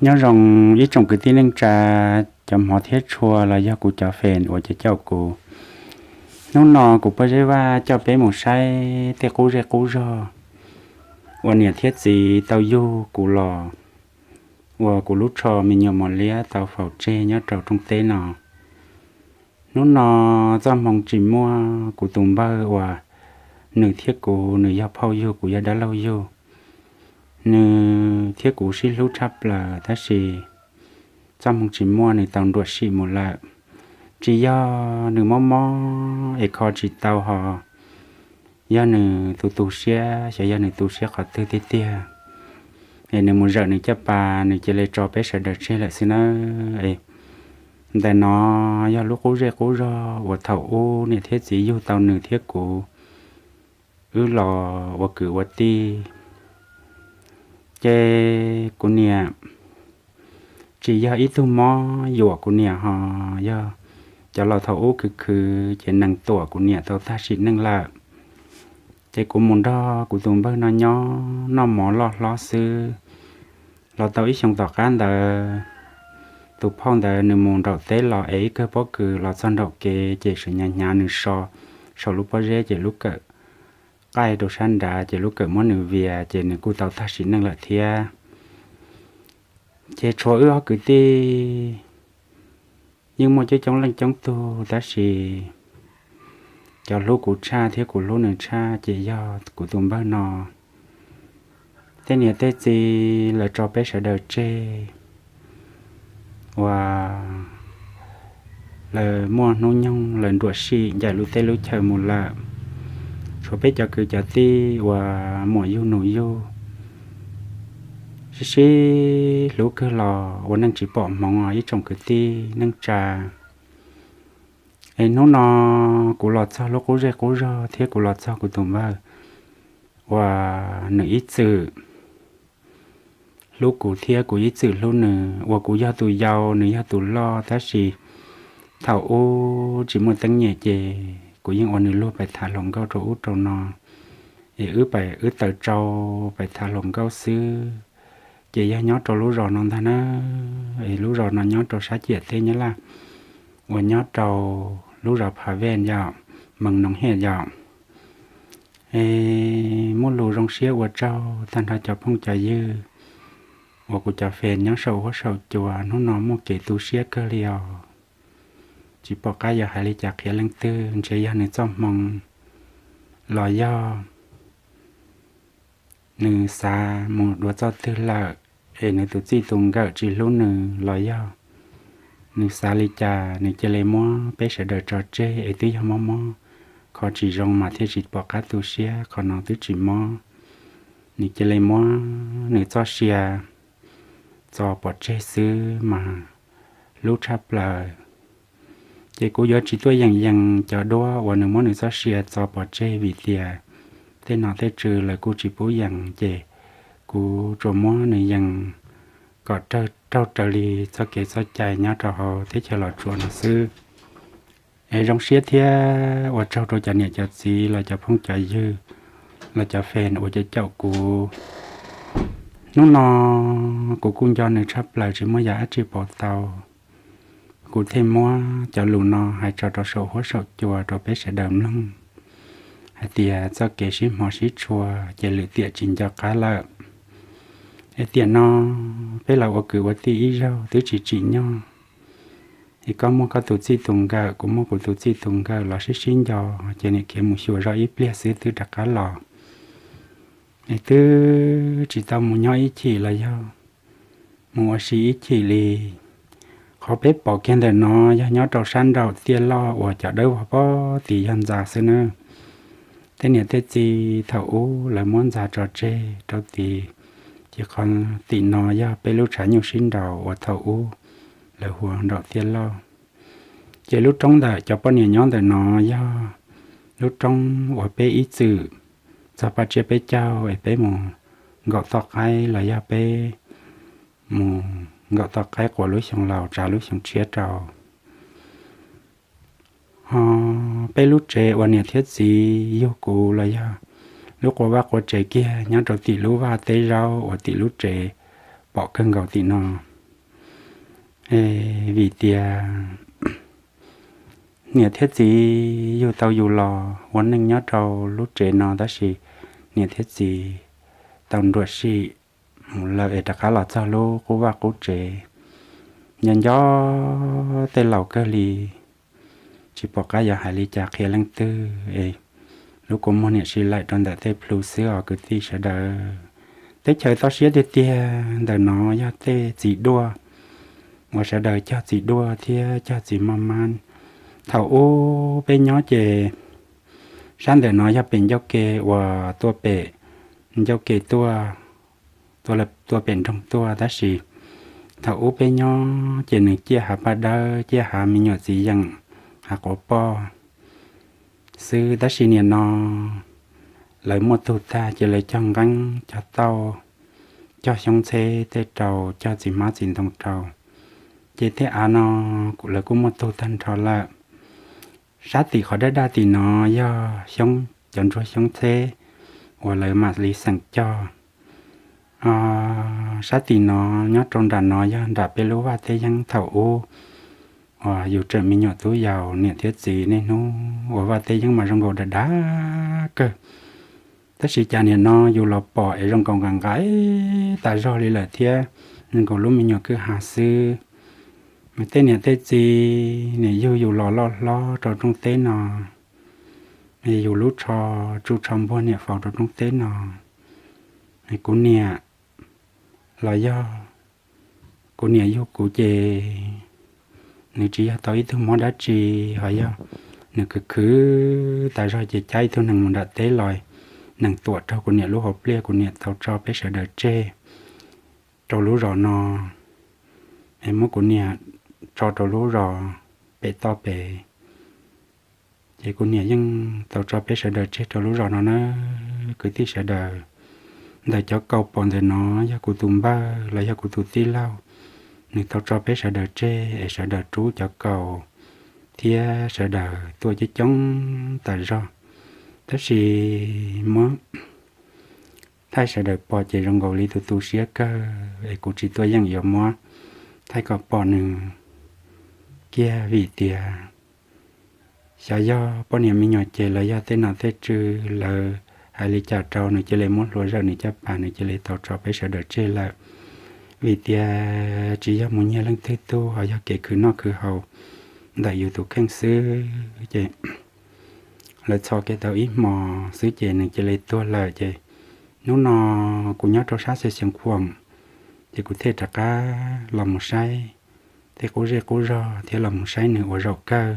Nyob zoo ib tsoom kwv tij neej tsa, cov hmov thiab tshua los yog kuv cov fans uas cov caum kuv. Hnub no kuv Pob Zeb Vaj coj peb mus saib tej qub zej qub zog uas niam thiab txiv tau yug kuv los, uas kuv lub tsho me nyuam mos liab tau faus tseg nyob rau rooj teb no. Hnub no txoj hmoo tsis muaj, kuv tus npawg uas nws thiab kuv, nws yog phauj yug, kuv yog dab laug yug, nws thiab kuv sib hlub tshaj plaws tab sis txoj hmoo tsis muaj, nws tau nruam sim mus lawm. Tsis yog nws mob mob es kho tsis tau ho, yog nws tu tu siab, xyov yog nws tu siab qhov twg tiag tiag, es nws mus zawm nws caj pas, nws cia li tso peb sawv daws tseg lawm xwb nawb. Ntawm no yog lub qub zej qub zog uas thaum ub niam thiab txiv yug tau nws thiab kuv, wb los ua kwv ua tij. Ces kuv niam tsis yog ib tug mob yuam kuv niam ho, yog cov laus thaum ub khwv khwv ces nees tuam kuv niam tau tag sim neej lawm. Ces kuv mus nrog kuv tus npawg no nyob noj mov loj hlob xwb. Los tau ib xyoo tom qab ntawd, tus phauj ntawd nws mus nraum teb los es ib kawg pob kws los txog nraum kev ces sawv hnyav hnyav nws so saum lub pob zeb ces lub kawm qaij rau sab nrad ces lub kawm muab nws vias ces nws kuj tau tag sim neej lawm thiab. Ces tshuav wb ob kwv tij yeej muaj coob coob leej coob tug tab sis cov hlub kuv tshaj thiab kuv hlub nws tshaj ces yog kuv tus npawg no. Tej niam tej txiv lawv tso peb sawv daws tseg uas lawv muaj hnub nyoog lawv nruam sim ncaim lub teb lub chaw mus lawm. Tshuav peb cov kwv cov tij uas muam yug nus yug sib sib hlub kawg los ua neej tsis pom hmoov os ib tsoom kwv tij neej tsa. Es hnub no kuv los txog lub qub zej qub zog thiab kuv los txog kuv tus npawg uas nws ib txwm hlub kuv thiab kuv ib txwm hlub nws, uas kuv yog tus yau nws yog tus loj tab sis thaum ub tsis muaj teeb nyem ces kuv yeej ua nws luag pais tham hluas nkauj rau ub rau no, es wb pais wb taws tsau pais tham hluas nkauj xwb. Ces yog nyob rau lub zos no ntag na, es lub zos no nyob rau sab ciam teb Nyab Laj uas nyob rau lub zos Phav Ven yom, Mees Noov Hiaj yom. Es muaj lus zoo siab ua tsaug tag nrho cov phooj cov ywg uas kuv cov fans nyob saum huab saum cua, hnub no muaj kev tu siab kawg li os. Tsis pom qab yuav hais li cas qhia leej twg, ntshe yog nws txoj hmoo los yog nws xav mus dua txoj twg lawm, es nws tus txij tus nkawm tsis hlub nws los yog nws xav li cas nws cia li muab peb sawv daws tso tseg es twb yog mob mob kho tsis zoo mas thiaj tsis pom qab tu siab, qhov no twb tsis mob. Nws cia li muab nws txoj sia txo pov tseg xwb mas hlub tshaj plaws. Ces kuv yuav tsis tuaj yeem yees cov duab uas nws muab nws txoj sia txo pov tseg vim tias tej nom tej tswv lawv kuj tsis pub yees, ces kuv tsuas muab nws yees kom raug raws li txoj kev txoj cai nyob rau hauv teb chaws Los Tsuas no xwb. Es zoo siab thiab ua tsaug rau cov niam cov txiv los cov phooj cov ywg los cov fans uas caum caum kuv. Hnub no kuv kuj nco nws tshaj plaws tsis muaj yam dab tsi pauv tau. Kuv thiaj muab cov lus no hais tso rau saum huab saum cua rau peb sawv daws mloog hais tias txoj kev sib hmov sib tshua ces lwm tiam tsis nco qab lawm. Es tiam no peb los ua kwv ua tij ib zaug twb tsis tsim nyog. Es koj muaj koj tus txij tus nkawm, kuv muaj kuv tus txij tus nkawm los sib sib nco, ces niam khiav mus xyuas zoj ib pliag xwb twb rov qab los. Es twb tsis tau mus nyob ib chim los yog mus ua si ib chim li. Qhov peb pom kiag ntawm no yog nyob rau sab nraum tiaj loj uas cov dawb vog pog tim yog ntxa xwb nawb. Tej niam tej txiv thaum ub lawv muab ntxa tso tseg rau tim, ces qhov tim no yog peb lub tshav nyuj sib nraus uas thaum ub lawv hu ua nraum tiaj loj. Ces lub roob ntawm cov poj niam nyob ntawm no yog lub roob uas peb ib txwm txog paj tsiab peb caug es peb mus nkaum toj qaib los yog peb mus nkaum toj qaib quas lub xyoo laus tsav lub xyoo tshiab rau. Ho peb lub tsev uas niam thiab txiv yug kuv los yog lub qua vaj qua tsev kiag nyob rau tim lub vaj teb zaub uas tim lub tsev pom kawg nkaus tim no. Es vim tias niam thiab txiv yug tau yus los ua neej nyob rau lub tsev no tab sis niam thiab txiv tau nruam sim mus lawm es rov qab los txog lub qub vaj qub tsev. Nco nco tej laus kawg li, tsis pom qab yuav hais li cas qhia leej twg es lub kua muag niam si laim rau ntawm tej plhu xwb os kwv tij sawv daws. Teb chaws toj siab tiag tiag ntawm no yog tej txiv duaj, uas sawv daws cog txiv duaj thiab cog txiv maj mab. Thaum ub peb nyob ces sab ntawm no yog pem ncauj ke uas tuaj pem ncauj ke tuaj, tuaj pem nroog tuaj tab sis thaum ub peb nyob ces nws ciaj hav paj dawb, ciaj hav me nyuam txiv yeem, hav quav poj xwb tab sis niam no lawv muaj tug tag ces lawv cog nqeeb cog tauj, cog xyoob txheb tej rau, cog txiv hmab txiv ntoo rau, ces tej av no lawv kuj muaj tug tag nrho lawm. Sab tim qhov daj daj tim no yog xyoob, cov ntsuag xyoob txheb uas lawv mam li xeem cog. Sab tim no nyob rau nram no yog nram peb lub vaj teb yeeb thaum ub uas yus tseem me nyuam tub yaus, niam thiab txiv niaj hnub ua vaj teb yeeb mas zoo nkaus dav dav kawg. Tab sis cas niam no yus los pom es zoo nkaus nqaim nqaim tas zog li lawm thiab, zoo nkaus lub me nyuam kwj ha xwb. Mas tej niam tej txiv niam yug yus los loj hlob rau rooj teb no, yus lub tsho tsuj tsho npuag niam faus rau rooj teb no, kuv niam los yog kuv niam yug kuv ces nws tsis yog tau ib tug mob dab tsi, ho yog nws khwv khwv tas zog ces cab ib tug nees mus nram teb los, nees tuam raug kuv niam lub hauv pliaj, kuv niam tau tso peb sawv daws tseg rau lub zos no, muab kuv niam tso rau lub zos pem toj pem. Ces kuv niam yeej tau tso peb sawv daws tseg rau lub zos no na, kwv tij sawv daws. Ntawm cov kaus pom ntawm no yog kuv tus npawg los yog kuv tus tij laug, nws tau tso peb sawv daws tseg es sawv daws rub cov kaus thiab sawv daws tuaj coob coob tas zog. Tab sis muab thaij sawv daws pom ces zoo nkaus li tus tu siab kawg es kuv tsis tuaj yeej yuav muab thaij kom pom nws kiag vim tias xyov yog poj niam me nyuam ces los yog tej nom tej tswv lawv hais li cas rau nws cia li muab hlua zawm nws caj pas, nws cia li tau tso peb sawv daws tseg lawm. Vim tias tsis yog mus nyiag leej twg tug, ho yog kev khwv noj khwv haus ntawm yus tus kheej xwb ces lawv txhos kev tau ib hmos xwb ces nws cia li tuag lawm ces hnub no kuv nyob rau sab xeev Xeev Khuam ces kuv thiaj rov qab los mus saib tej qub zej qub zog thiab los mus saib nws ua zaum kawg.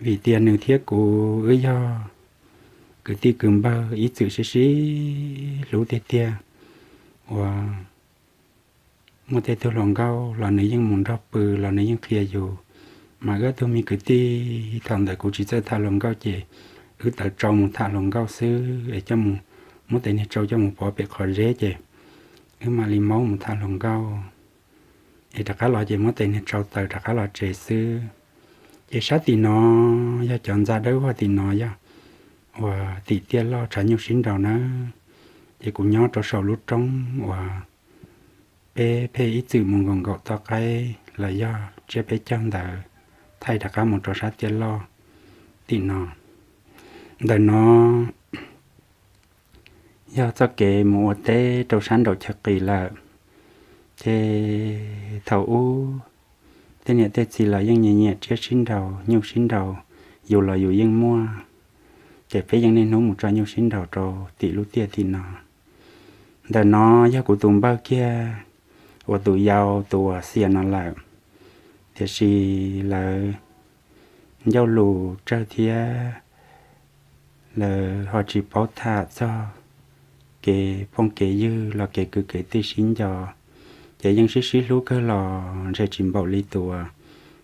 Vim tias nws thiab kuv wb yog kwv tij kwv npawg ib txwm sib sib hlub tiag tiag, uas muaj tej tug hluas nkauj los nws yeej mus nrog pw los nws yeej qhia yus. Mas wb ob tug me kwv tij thaum ntawd kuv tsis txawj tham hluas nkauj ces wb tawv tsau mus tham hluas nkauj xwb es coj mus, muab tes niag tsau coj mus pov pem qhov zeb ces wb mam li maub mus tham hluas nkauj es rov qab los ces muab tes niag tsau taws rov qab los tsev xwb. Ces sab tim no yog cov ntxa dawb vog tim no yog uas tim tiaj loj tshav nyuj sib nraus nawb. Ces kuv nyob rau saum lub roob uas peb pheej ib txwm mus nkaum nkaum toj qaib los yog tsiab peb caug ntawd thaij rov qab mus rau sab tiaj loj tim no. Ntawm no yog txoj kev mus ua teb rau sab nraum chaw qis lawm. Ces thaum ub tej niam tej txiv los yeej nyiam nyiam tsiab sib nraus nyuj sib nraus, yus los yus yeej muaj, ces peb yeej niaj hnub mus tso nyuj sib nraus rau tim lub tiaj tim no. Ntawm no yog kuv tus npawg kiag uas tus yau tus uas xiam no lawm, tiam sis lawv ncauj lus tsawg thiab lawv ho tsis paub tham txog kev phooj kev ywg los kev kwv kev tij sib nco, ces yeej sib sib hlub kawg los ntshe tsis npaum li tus uas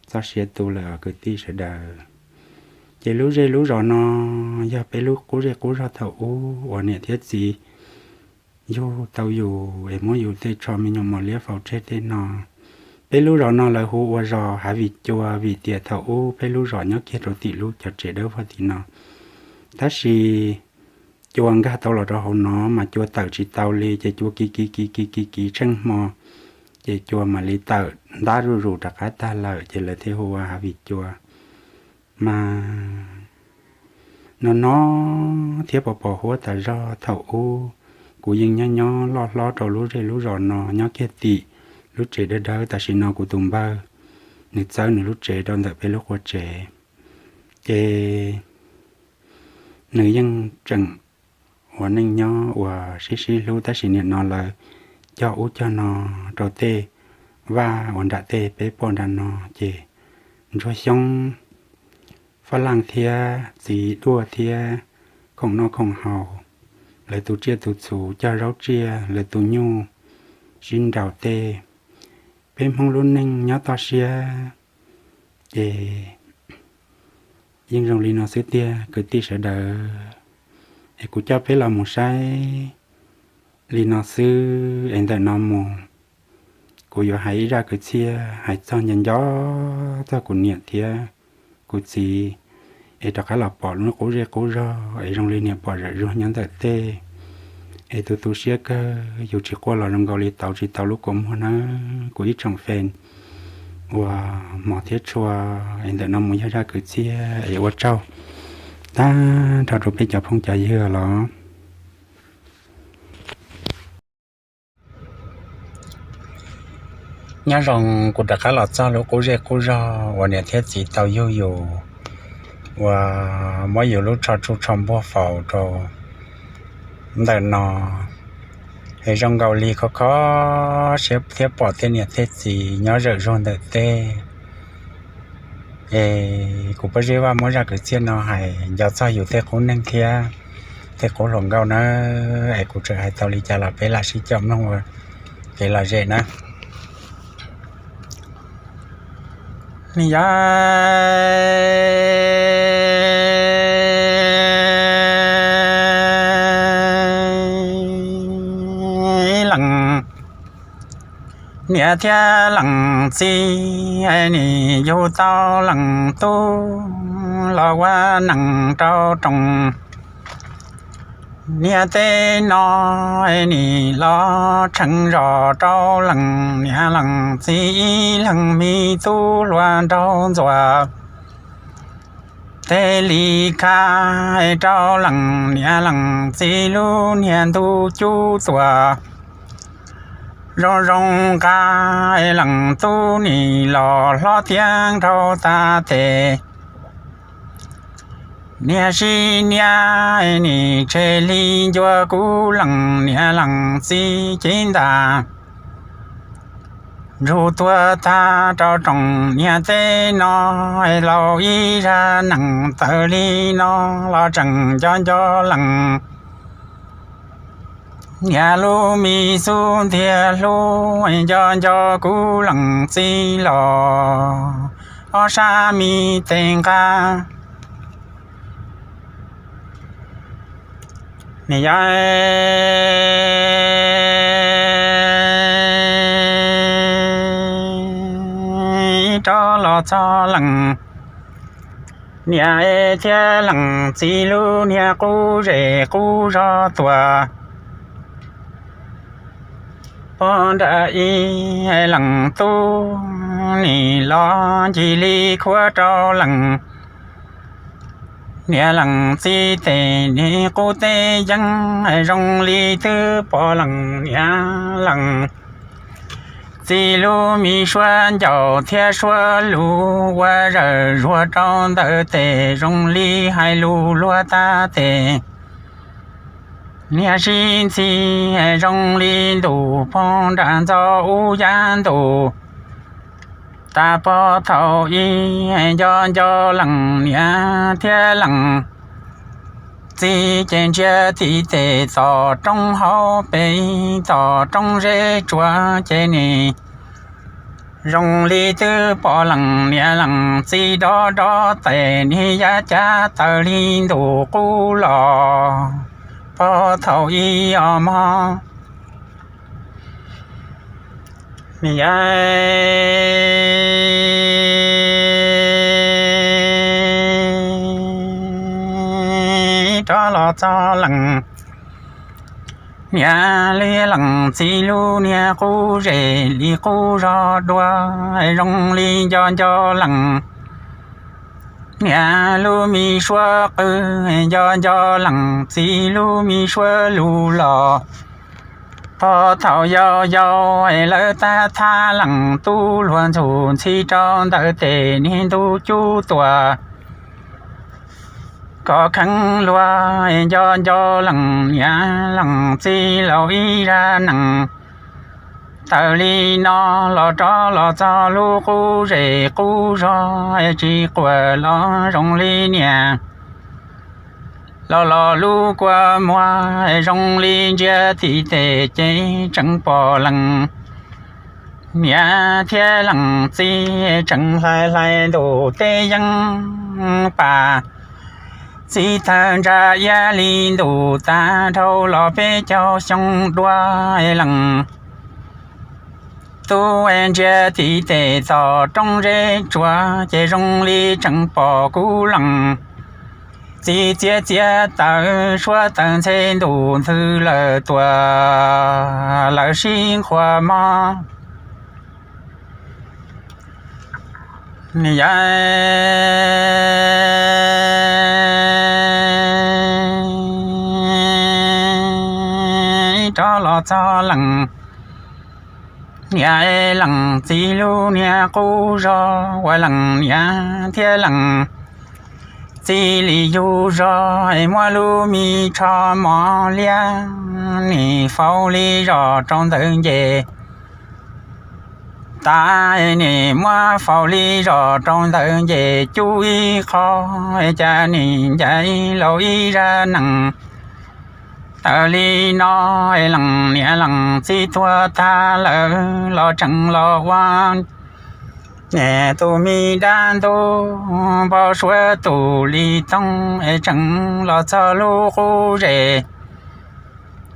txoj sia tu lawm os kwv tij sawv daws. Ces lub zej lub zos no yog peb lub qub zej qub zog thaum ub uas niam thiab txiv yug tau yus es muab yus tej tsho me nyuam mos liab faus tseg tej no. Peb lub zos no lawv hu ua zos Hav Vim Cua vim tias thaum ub peb lub zos nyob kiag rau tim lub cov tsev dawb vog tim no. Tab sis cua nkag tau los rau hauv no mas cua tawm tsis tau li ces cua kiv kiv kiv kiv kiv kiv tsheej hmo Ces cua mam li tawm ntab zuj zus rov qab tag lawm ces lawv thiaj hu ua Hav Vim Cua. Mas no no thiab pos pos huab tas zog, thaum ub kuv yeej nyob nyob loj hlob rau lub zej lub zos no nyob kiag tim lub tsev dawb dawb, tam sim no kuv tus npawg nws txawb nws lub tsev rau ntawm peb lub qua tsev. Ces nws yeej tseem ua neej nyob uas sib sib hlub, tab sis nim no lawv cog ub cog no rau tej vaj uas nram tej peb poj nram no ces ntsuag xyoob, faj laj thiab txiv duaj thiab khoom noj khoom haus, lawv tus tsiaj tus txhu cog zaub tsiaj, lawv tus nyuj sib nraus tej. Peb Hmoob lub neej nyob toj siab ces yeej zoo li no xwb tiag kwv tij sawv daws. Es kuv coj peb los mus saib li no xwb es ntawm no mus kuv yuav hais ib zaj kwv txhiaj hais txog nco nco txog kuv niam thiab kuv txiv, es rov qab los pom lub qub zej qub zog es zoo li niam pom zam zuag nyob ntawm tej. Es tu tu siab kawg, yus tsis quaj los zoo nkaus li tau tsis tau lub kua muag nawb kuv ib tsoom fej uas hmov thiab tshua. Es ntawm no mus yog zaj kwv txhiaj es ua tsaug tag nrho rau peb cov phooj cov ywg los. Nyob zoo kuv rov qab los txog lub qub zej qub zog uas niam thiab txiv tau yug yus, uas muab yus lub tsho tsuj tsho npuag faus rau ntawm no. Es zoo nkaus li khov kho siab thiab pom tej niam tej txiv nyob zam zuag ntawm tej. Es kuv Pob Zeb Vaj muab zaj kwv txhiaj no hais nco txog yus tej qub neeg thiab tej qub hluas nkauj nawb. Es kuv tseem hais tau li cas los peb lam sib coj mloog ua kev lom zem nawb. Nws yog leej niam thiab leej txiv, nws yug tau leej tub los ua neej rau rooj niam tej no. Nws los tshee zog rau leej niam leej txiv ib leeg me tub hluas nraug ntxuam tej li khaj rau leej niam leej txiv lub niag ntuj cub tuam zoo zoo nqa. Leej tub nws los hlob tiav dhau tas tes, niag sib niag nws tseg li ncua kuv leej niam leej txiv cev ntas ntsug tuag tag rau rooj niam tej no. Laus ib zaj neeg tawm li no los tseem nco nco leej niam lub me xub ntiag hlub, nco nco kuv leej txiv los ob sab me tes nqa. Nws yog rov los txog leej niam thiab leej txiv lub niag qub zej qub zog tuaj pog nram ib. Leej tub nws los ncig li khuab rau leej niam leej txiv tes, nws qub teb yeeb zoo li twb pom leej niam leej txiv lub me suab ncauj thiab suab lus ua zawm zuag rau ntawm tes zoo li hais lus luag tag tes. Niag sib ntxhi zoo li ntuj phoog nram ntxo ub yav ntuj tas pog thaum ub. Nco nco leej niam thiab leej txiv ces ntsia tim tes tom roob hauv pes, tom roob zeb tsuas ces nws zoo li twb pom leej niam leej txiv dob dob tes, nws yav cav tawm li ntuj qub los pog thaum ub os mog. Nws yog rov los txog leej Niam li lees txiv lub niag qub zes li qub zog dua, zoo li nco nco lees niam lub me suab qw, nco nco lees txiv lub me suab lus los. Pog thaum yau yau lawv tab thab lees tub hluas ntxhum ntxhi rau ntawm tes niag ntug cub tuam kom kheev luag, nco nco lees niam lees txiv laus ib zaj nees. Tawm li no los rov los txog lub qub zes qub zog, tsis quam los zoo li niam los los lub kua muag, zoo li ntsia tim tes ces tseem pom lees niam thiab lees txiv tseem hlais hlais ntuj teb yeeb pas. Txiv tawg ntsa iab li ntuj tas dhau los peb caug xyoo dua, lees tub ntsia tim tes txog roob zeb tsuas ces zoo li tseem pom kub lees txiv txiav txiav taws suab taws ntxhe ntuj ntxhw lawm tuam lawv sib nqhuas mob. Yam rov los txog lees niam lees txiv lub niag qub zog uas lees niam thiab lees txiv li yug zog muab lub me tsho mos liab nim faus li zos rau ntawm nce tas, nim muab faus li zos rau ntawm nce cub ib qho, cas nim ncaim laus ib zaj nees. Tawm li no lees niam lees txiv tuag tag lawm los tseem los ua tus me dab ntub npau suav tus li toog es tseem los txog lub qub zes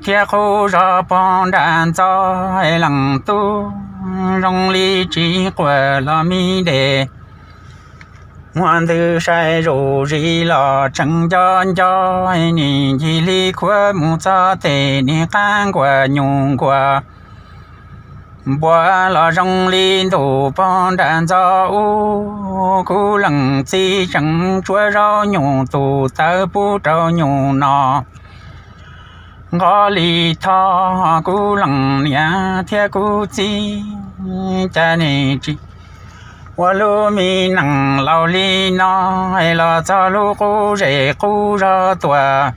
thiab qub zog pog nram ntxo. Lees tub zoo li tsis quam los me des muag ntws sai zus zis los tseem nco nco, nim ncig li khuav mus txog tes nim qab nkuas nyuj nkuas npua los zoo li ntuj pog nram ntxo ub. Kub lees txiv tseem tsuav zaub nyuj tus tawv pub rau nyuj no nqos li tho. Kub lees niam thiab kub txiv cas nim tsis ua lub me nees laus li no los txog lub qub zes qub zog tuam.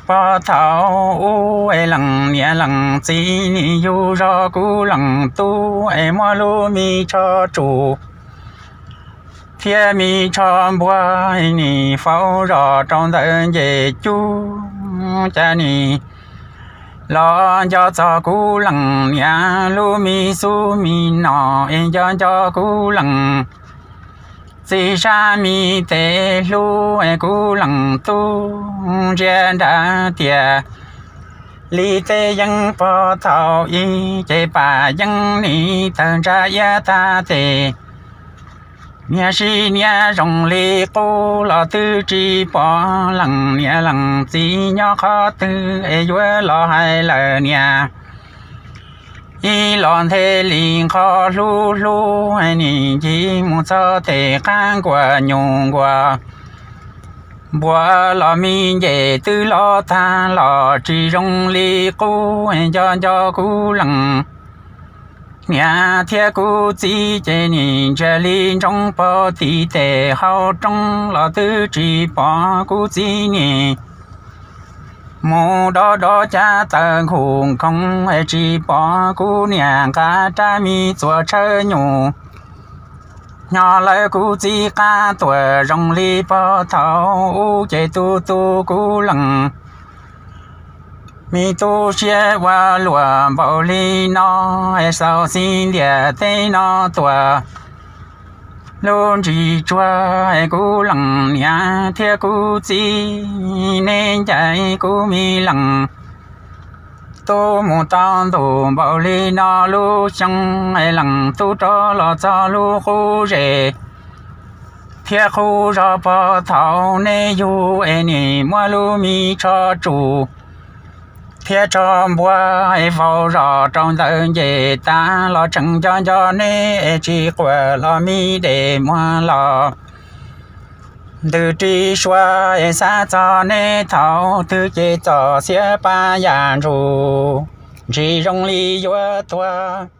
Pog thaum ub lees niam lees txiv nim yug zog kub lees tub es muab lub me tsho tsum thiab me tsho npua nim faus zos rau ntawm nce cub. Cas nim los nco txog kub lees niam lub me xub me no es nco nco kub lees txiv sab me tes hlub es kub lees tub ntsia nrad tias li tej yeeb pog thaum ub ces pam yeeb nim tawg ntsa iab tag tes niag sib niab zoo li qub los twb tsis pom lees niam lees txiv nyob qhov twg es yuav los hais lawm niam. Ib los nthe li nqho hlub hlub nim ncig mus txog tes qab nkuas nyuj nkuas npua los me nce twb los tag los tsis zoo li qub nco nco kub lees niam thiab kub txiv ces nim ntsia li ntsoov pog tim tes hauv roob los twb tsis pom kub txiv nim mus dov dov cab taws nkhuj nkhoov tsis pom kub niam nqa rab me txuas tshawb nyuj nyo lawv kub txiv qab tuam zoo li pog thaum ub ces tu tu kub lees me tub siab ua luam npaum li no xaus xi ntiam teb no tuam lub ntsis tsuag kub lees niam thiab kub txiv neb ncaim kub me lees tub mus tau ntuj npaum li no lub xyoo lees tub rov los txog lub qub zes thiab qub zog pog thaum neb yug es nim muab lub me tsho tsum thiab tso npua es faus zos rau ntawm ncej tag los tseem nco nco neb es tsis quaj los me dej muag los. Ntws ris sua es xav txog neb thaum twg ces txoj xiab pab yam ntsuj ntsis zoo li yuav tuag.